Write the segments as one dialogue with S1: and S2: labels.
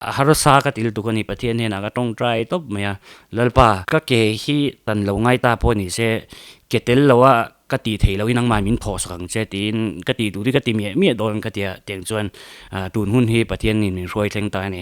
S1: A harsa ka til tuk a ni, Pathian hnenah ka tawngtai tawp mai a, Lalpa, ka ke hi tan lo ngai ta pawh ni se, ke tel lo a ka tih theih lohin nangmah min thawh sak ang che tiin ka tih duh hi ka ti miah miah dawn ka ti a, tiang chuan tun hun hi Pathianin min hruai thleng ta a ni.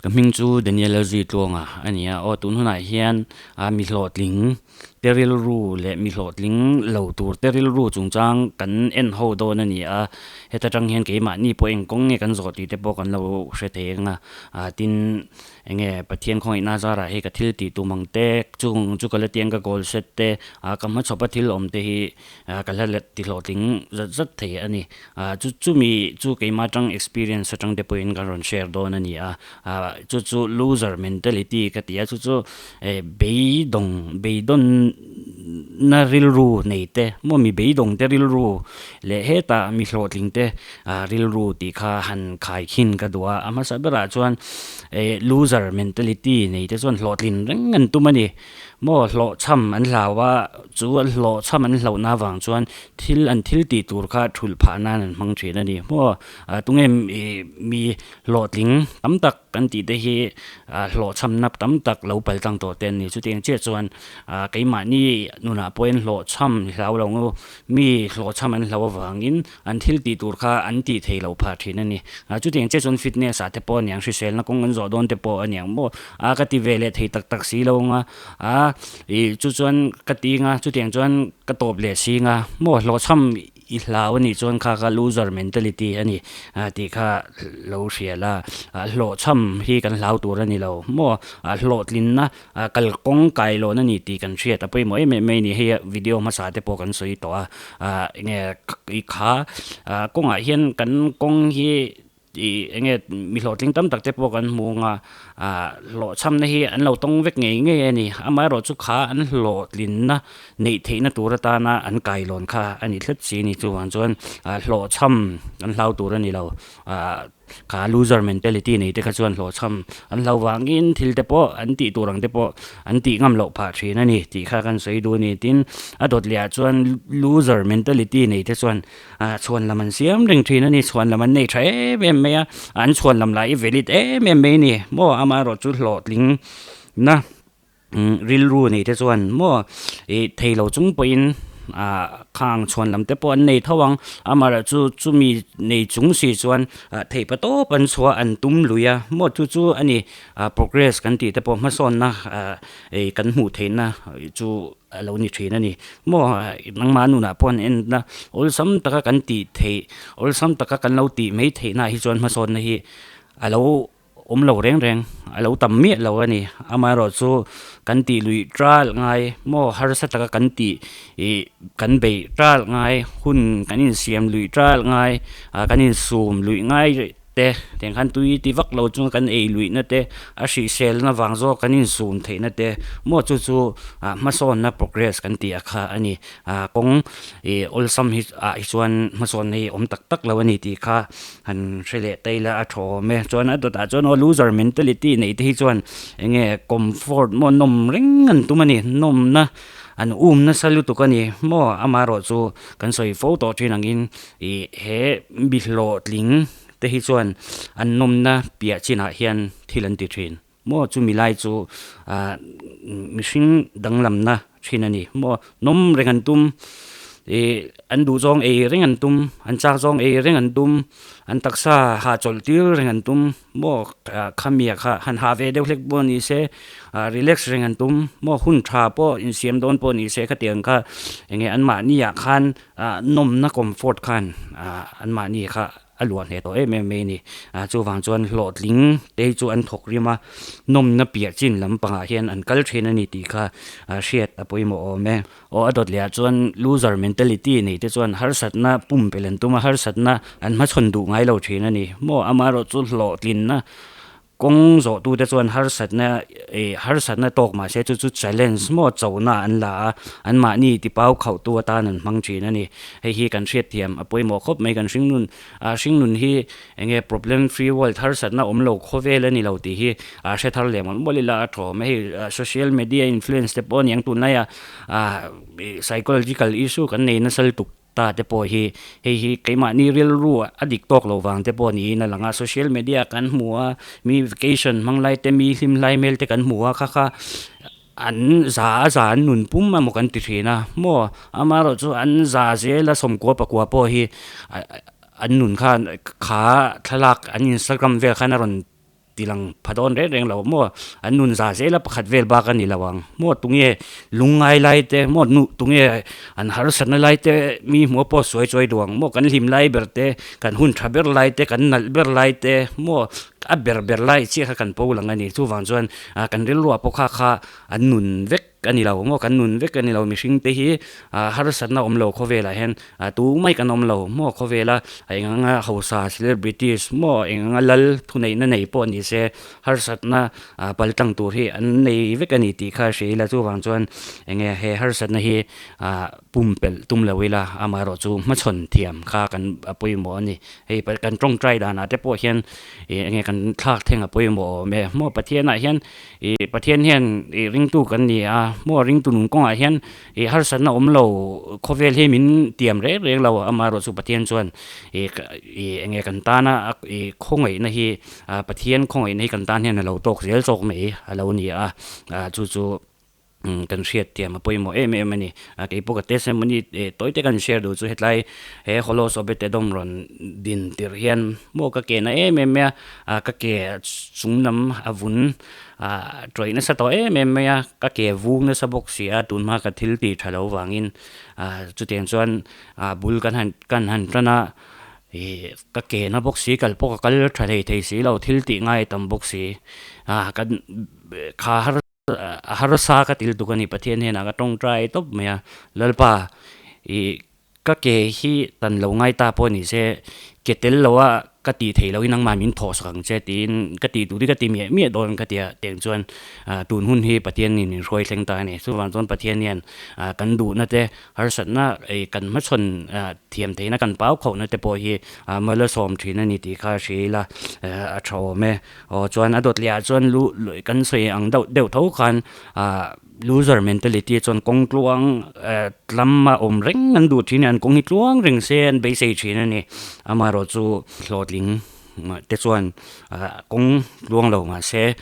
S1: Ka hming chu Daniel Lalzui Tluanga a ni a, aw tun hunah hian mi hlawhtling te rilru leh mi hlawhtling lo tur te rilru chungchang kan en ho dawn a ni a, heta tang hian keimahni pawh eng kawng nge kan zawh tih te pawh kan lo hre thei ang a, tin enge Pathian khawngaihna zarah hei ka thil tih tum ang te chung chu ka la tiang ka goal set te ka hmachhawpa thil awm te hi Ka hla let ti hlawhtling zat zat thei a ni. Chu chumi chu keimah atang experience atang te pawhin kan rawn share dawn a ni a. Chu chu loser mentality ka ti a, chu chu beidawng beidawn na rilru nei te maw mi beidawng te rilru leh hetah mi hlawhtling te rilru tih kha han khai khin ka duh a. A hmasa berah chuan loser mentality nei te chuan hlawhtlin reng an tum a ni. Maw hlawhchham an hlau a, chu an hlawhchham an hlauhna avang chuan thil an thil tih tur kha thulh phah nan an hmang thin a ni. Maw tunge mi hlawhtling tam tak kan tih te hi hlawhchhamna tam tak lo pal tlang tawh te an ni. Chutiang chiah chuan keimahni nunah pawhin hlawhchham hlau lo ngu mi hlawhchham an hlau avangin an thil tih tur kha an tih theih loh phah thin a ni. Chutiang chiah chuan fitness ah te pawh a niang, hriselna kawng an zawh dawn te pawh a niang maw? A ka ti ve leh thei tak tak si lo ang a, a ih chu chuan ka ti ang a, chutiang chuan ka tawp leh si ang a, maw hlawhchham i hlau a nih chuan kha kha loser mentality a ni tih kha lo hria la, hlawhchham hi kan hlau tur a ni lo maw? Hlawhtlinna kalkawng kai lawhna ni tih kan hriat a pawimawh em em mai a ni. Hei video hmasa te pawh kan sawi tawh a, ah enge i kha kawngah hian kan kawng hi ih enge mi hlawhtling tam tak te pawh kan hmu ang a, ah hlawhchhamna hi an lo tawng vek ngei ngei a ni. Amaherawhchu kha an hlawhtlinna neih theihna tur atana an kailawn kha a ni tlat si a ni. Chuvang chuan hlawhchham an hlau tur a ni lo. Ah Kha loser mentality nei te kha chuan hlawhchham an hlo vangin thil te pawh an tih tur ang te pawh an tih ngam loh phah thin a ni tih kha kan sawi duh a ni. Tin, a dawt leh ah chuan loser mentality nei te chuan chhuan lam an siam reng thin a ni. Chhuan lam an nei tha em em mai a, an chhuan lam lah hi valid em em mai a ni. Maw amaherawhchu hlawhtling na. Rilru nei te chuan maw ih thei lo chung pawhin ah khang chhuan lam te pawh an nei tho ang, amaherawh chu chumi nei chung si chuan ah theih pa tawp an chhuah an tum lui a maw chu chu a ni ah progress kan tih te pawh hmasawnna ah ih kan hmuh theihna chu a lo ni thin a ni maw nangmah nunah pawh an en na awlsam taka kan tih theih awlsam taka kan lo tih mai theihna ah hi chuan hmasawnna hi a lo. Awm lo reng reng, a lo tam miah lo a ni. Amaherawhchu kan tih luih ṭal ngai maw harsa taka kan tih ih kan beih ṭal ngai, hun kan insiam luih ṭal ngai, ah kan insum luih ngai te, tiang khan tui ti vak lo chunga kan ei luihna te, a hriselna vang zawk kan insum theihna te maw chu chu ah hmasawnna progress kan tih a kha a ni. Ah kawng ih awlsam hi ah hi chuan hmasawnna hi awm tak tak lo a ni tih kha han hre leh ta ila a tha awm e. Chuan a dawtah chuan aw loser mentality neih te hi chuan eng nge comfort maw nawm reng an tum a ni, nawmna an um nasa lutuk a ni maw amaherawhchu kan sawi fo tawh thin angin ih he mi hlawhtling te hi chuan an nawmna piah chinah hian thil an ti thin. Maw chumi lai chu ah mihring danglamna thin a ni. Maw nawm reng an tum ih an duh zawng ei reng an tum, an chak zawng ei reng an tum, an taksa hahchawlh tir reng an tum, maw khamia kha han hah ve deuh hlek pawh ni se ah relax reng an tum, maw hun tha pawh insiam dawn pawh ni se khatiang kha eng nge anmahni ah khan ah nawmna comfort khan ah anmahni kha. A luah hneh tawh em em mai a ni. Chuvang chuan hlawhtling te hi chu an thawk rim a, nawmna piah chin lampangah hian an kal thin a ni tih kha hriat a pawimawh awm e. Aw a dawt lehah chuan loser mentality nei te chuan harsatna pumpelh an tum a, harsatna an hmachhawn duh ngai lo thin a ni. Maw amaherawhchu hlawhtlinna Kawng zawhtute chuan harsatna ih harsatna tawk mah se chu chu challenge maw chona an la a, anmahni tipau khauhtu atan an hmang thin a ni. Hei hi kan hriatthiam a pawimawh khawp mai kan hringnun ah hringnun hi eng nge problem free world harsatna awm lo khawvel a ni lo tih hi ah hre thar leh mawlh mawlh ila a thawm a. Hei social media influence te pawh a niang tunlaia ah psychological issue kan nei nasa lutuk. ta te pawh hi hei hi keimahni rilru a dik tawk loh vang te pawh niin a lang a, social media kan hmu a, mi vacation hmang lai te mi hlim lai hmel te kan hmu a kha kha an za a za an nun pum emaw kan ti thin a maw amaherawh chu an za zel a sawmkua pakua pawh hi an nun khan kha thlalak an instagram vel khan a rawn Ti lang pha dawn reng reng lo maw? An nun za zel a pakhat vel bak a ni lo ang maw? Tunge lungngai lai te maw nu tunge an harsatna lai te mi hmuh pawh sawi chawi duh ang maw? Kan hlim lai ber te, kan hun tha ber lai te, kan nalh ber lai te maw? A ber ber lai chiah kha kan po lang a ni. Chuvang chuan kan rilruah pawh kha kha an nun vek. Ka ni lo maw, kan nun vek a ni lo, mihring te hi harsatna awm lo khawvelah hian tu mai kan awm lo maw khawvela eng anga hausa celebrities maw eng anga lal thuneihna nei pawh ni se harsatna pal tlang tur hi an nei vek a ni tih kha hria ila chuvang chuan eng nge he harsatna hi pumpelh tum lo ila amaherawhchu hmachhawn thiam kha kan a pawimawh a ni. Hei kan tawngtai danah te pawh hian eng nge kan thlak thleng a pawimawh awm e maw Pathianah hian Ih Pathian hian ih ringtu kan ni a, maw ringtu nun kawngah hian ih harsatna awm lo khawvel hi min tiam reng reng lo a, amaherawhchu Pathian chuan ih ih eng nge kan tana ih khawngaihna hi Pathian khawngaihna hi kan tan hian a lo tawk zel zawk mai a lo ni a, chu chu kan hriat thiam a pawimawh em em a ni. Keipawh ka testimony tawi te kan share duh chu hetlai he Holos Obed-Edom rawn din tirh hian maw ka ke na em em mai a, ka ke chung lam a vun tawih nasa tawh em em mai a, ka ke vung nasa bawk si a, tun hma ka thil tih tha lo vangin chutiang chuan bul kan han kan han tan a, ih ka ke na bawk si kal pawh ka kal tha thei thei si lo thil tih ngai tam bawk si kan kha har a harsa ka til tuk a ni Pathian hnenah ka tawngtai tawp mai a, Lalpa ih Ka ke hi tan lo ngai ta pawh ni se, ke tel lo a ka tih theih lohin nangmah min thawh sak ang che tiin ka tih tur hi ka ti miah miah dawn ka ti a, tiang chuan tun hun hi Pathianin min hruai thleng ta a ni. Chuvang chuan Pathian hian kan duhna te, harsatna kan hmachhawn thiam theihna kan pau khauhna te pawh hi mal a sawm thin a ni tih kha hria ila a tha awm e. Aw chuan a dawt leh ah chuan lu kan sawi ang deuh deuh tho khan Loser mentality chuan kawng tluang tlama awm reng an duh thin a, an kawng hi tluang reng se an beisei thin a ni. Amaherawhchu hlawhtling te chuan kawng tluang lo mahse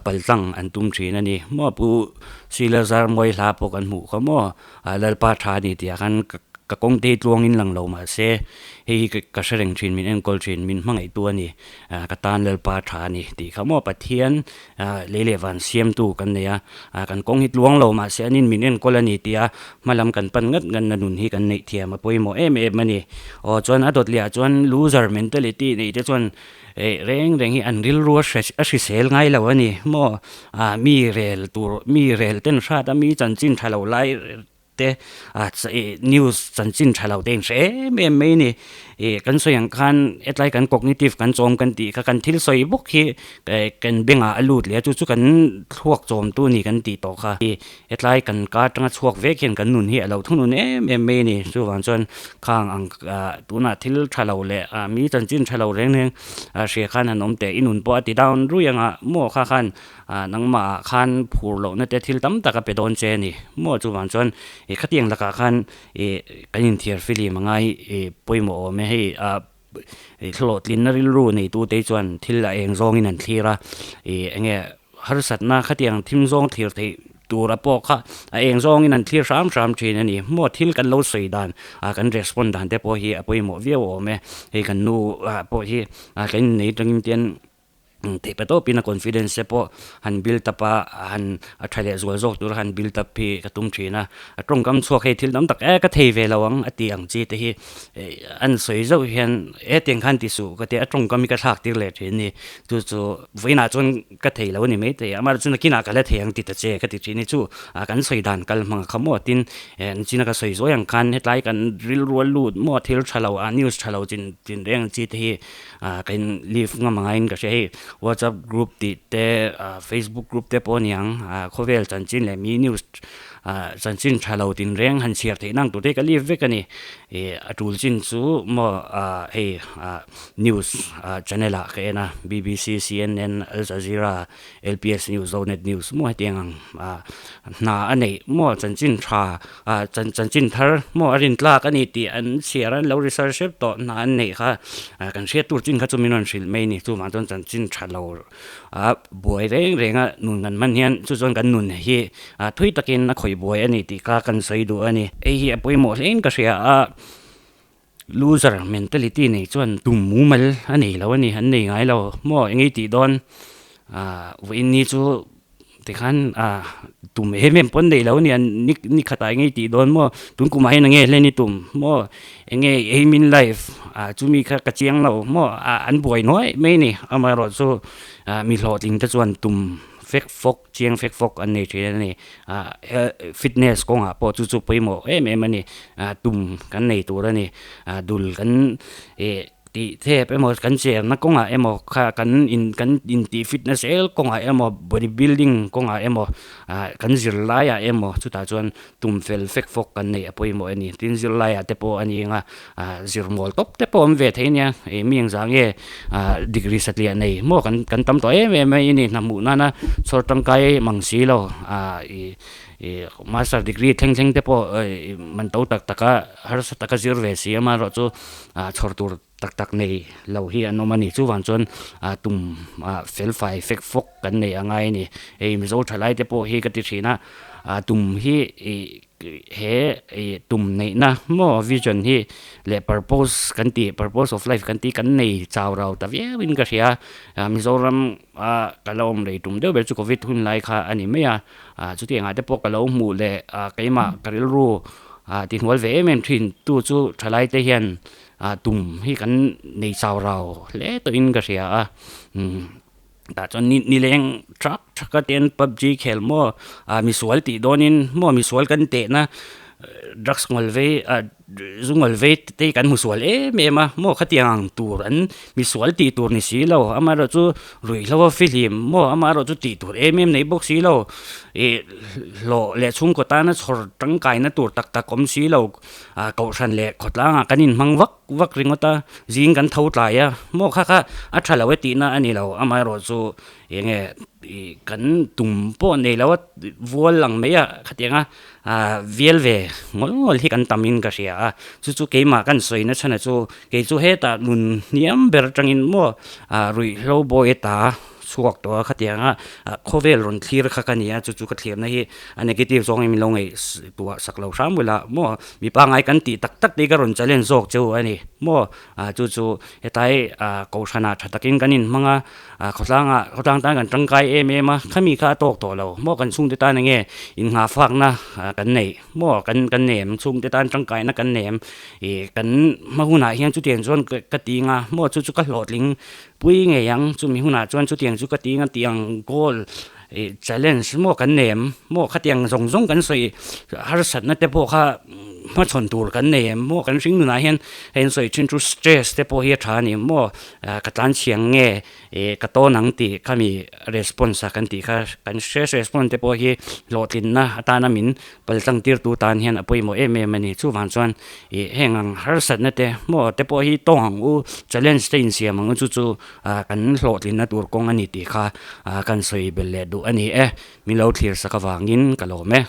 S1: paltlang an tum thin a ni. Maw Pu Sila Zarmawi hla pawh kan hmuh kha maw Lalpa tha a ni tih ah khan ka kawng te hi tluangin lang lo mahse hei hi ka hre reng thin, min enkawl thin, min hmangaihtu a ni, ka tan Lalpa tha a ni tih kha maw Pathian Lei leh van siamtu kan nei a, kan kawng hi tluang lo mahse anin min enkawl a ni tia hmalam kan pan ngat ngat na nun hi kan neih thiam a pawimawh em em a ni. Aw chuan a dawt leh ah chuan loser mentality nei te chuan eh reng reng hi an rilru a a hrisel ngai lo a ni maw? Mi rel tur mi rel ten hrat a mi chanchin tha lo lai te a news chanchin tha lo te in hre em em mai a ni. Ih kan sawi ang khan hetlai kan cognitive kan chawm kan tih kha kan thil sawi bawk hi kan bengah a lut leh a chu chu kan thluak chawm tu a ni kan tih tawh kha. Ih hetlai kan ka atanga chhuak vek hian kan nun hi a lo thunun em em mai a ni. Chuvang chuan khang ang tunah thil tha lo leh mi chanchin tha lo reng reng hria khan han awm teh i nun pawh a ti down rui anga maw kha khan Ah nangmah ah khan phur lohna te thil tam tak a pe dawn che a ni. Maw chuvang chuan ih khatiang lakah khan ih kan inthiar film a ngai ih pawimawh awm e. Hei ah ih hlawhtlinna rilru neitute hi chuan thil a eng zawngin an thlir a, ih eng nge harsatna khatiang thim zawng thlir theih tura pawh kha a eng zawngin an thlir hram hram thin a ni. Maw thil kan lo sawi dan ah kan respond dan te pawh hi a pawimawh viau awm e. Hei kan nu ah pawh hi ah kan innei tangin tian Theih pa tawpin a confidence te pawh han build up a, han a tha leh zual zawk tura han build up hi ka tum thin a. A tawngkam chhuak hei thil tam tak e ka thei ve lo ang a tih ang chi te hi an sawi zauh hian hetiang khan ti suh ka tia a tawngkam hi ka thlak tir leh thin a ni. Chu chu vawiinah chuan ka thei lo a ni maithei a, amaherawhchu nakinah ka la thei ang ti ta che ka ti thin hi chu kan sawi dan kal hmang a kha maw tin china ka sawi zuai ang khan hetlai kan rilru a lut maw thil tha lo a news tha lo chin chin reng ang chi te hi Ah ka in leave ngam ang aiin ka hria hei whatsapp group tih te ah facebook group te pawh a ni ang ah khawvel chanchin leh mi news Chanchin tha lo tinreng han chhiar theih nang tur te hi ka leave vek a ni. Ih a tul chin chu maw hei news channel ah ka en a, BBC, CNN, Al Jazeera, LPS News, Zonet News maw hetiang ang hna a neih maw chanchin tha chanchin thar maw a rin tlak a ni tih an chhiar a, an lo research hrep tawh hna an neih kha kan hriat tur chin kha chu min rawn hrilh mai a ni. Chuvang chuan chanchin tha lo A buai reng reng a, nun kan hman hian chu chuan kan nun hi thui takin a khawih buai a ni tih kha kan sawi duh a ni. Hei hi a pawimawh hlein ka hria a, loser mentality nei chuan tum mumal a nei lo a ni, an nei ngai lo maw eng ei tih dawn vawiin ni chu tikhan tum em em pawn nei lo a ni, ni khatah eng ei tih dawn maw tun kumah hian eng nge hlen i tum maw eng nge aim in life ah chumi kha ka chiang lo maw ah an buai nuai mai a ni amaherawh chu ah mi hlawhtling te chuan tum fek fawk chiang fek fawk an nei thin a ni ah fitness kawngah pawh chu chu pawimawh em em a ni ah tum kan nei tur a ni ah dul kan ih Tih thep emaw kan cherna kawngah emaw kha kan in kan intih fitna zel kawngah emaw body building kawngah emaw ah kan zirlaiah emaw chutah chuan tum fel fek fawk kan neih a pawimawh a ni. Tin zirlaiah te pawh a ni ang a, ah zir mual tawp te pawh awm ve thei a nia, ih mi engzah nge ah degree satliah nei maw kan kan tam tawh em em mai a ni. Hna hmuh nana chhawr tangkai mang si lo ah ih ih master degree thleng thleng te pawh ih man to tak tak a harsa taka zir ve si amaherawh chu ah chhawr tur tak tak nei lo hi an awm a ni. Chuvang chuan ah tum ah fel fai fek fawk kan nei a ngai a ni. Hei Mizo thalai te pawh hi ka ti thin a, ah tum hi ih he ih tum neihna maw vision hi leh purpose kan tih purpose of life kan tih kan nei chau rau ta viau in ka hria. Ah Mizoram a ka la awm rei tum deuh ber chu covid hun lai kha a ni mai a, ah chutiang ah te pawh ka lo hmuh leh ah keimah ka rilru Ah tihnual ve em em thin tu chu thalai te hian ah tum hi kan nei chau rau hle tawhin ka hria a umm tah chuan ni nileng thak thak a ten pubg khel maw ah misual tih dawnin maw misual kan tehna drugs ngawl vei ah zu ngawl vei te hi kan hmu sual em em a maw khatiang ang tur an misual tih tur ni si lo amaherawhchu ruihhlo a fihlim maw amaherawhchu tih tur em em nei bawk si lo ih hlawh leh chhungkaw tana chhawr tangkaina tur tak tak awm si lo ah kohhran leh khawtlangah kan inhmang vak vak ringawt a zing kan tho tlai a maw kha kha a tha lo e tihna a ni lo amaherawhchu eng nge ih kan tum pawh nei lo a vual ang mai a khatiang a ah vial ve ngawl ngawl hi kan tam in ka hria a chu chu keimah kan sawi na chhan a chu kei chu hetah nun hniam ber atangin maw ah ruihhlo bawi ta chhuak tawh a khatiang a ah khawvel rawn thlir kha ka ni a chu chu ka thlirna hi a negative zawng in min lo ngaih tuah sak lo hram ula maw mi pangngai kan tih tak tak te hi ka rawn challenge zawk cheu a ni maw ah chu chu hetlai ah kohhranah tha takin kan inhmang a. Ah khawtlangah khawtlang tan kan tangkai em em a, khami kha a tawk tawh lo maw kan chhungte tan enge innghahfakna kan neih maw kan kan nem chhungte tan tangkaina kan nem ih kan hma hunah hian chutiang chuan ka ti anga maw chu chu ka hlawhtling pui ngei ang chumi hunah chuan chutiang chu ka ti anga tih ang goal ih challenge maw kan nem maw khatiang zawng zawng kan sawi harsatna te pawh kha hmachhawn tur kan nei em maw kan hring nunah hian hei an sawi thin chu stress te pawh hi a tha a ni maw. Ka tlan chhiang nge ih ka tawn ang tih khami response a kan tih kha kan stress response te pawh hi hlawhtlinna atana min paltlang tirtu tan hian a pawimawh em em a ni. Chuvang chuan ih heng ang harsatna te maw te pawh hi tawng ang u challenge te insiam ang u chu chu kan hlawhtlinna tur kawng a ni tih kha kan sawi belh leh duh a ni e. Min lo thlir sak avangin ka lawm e.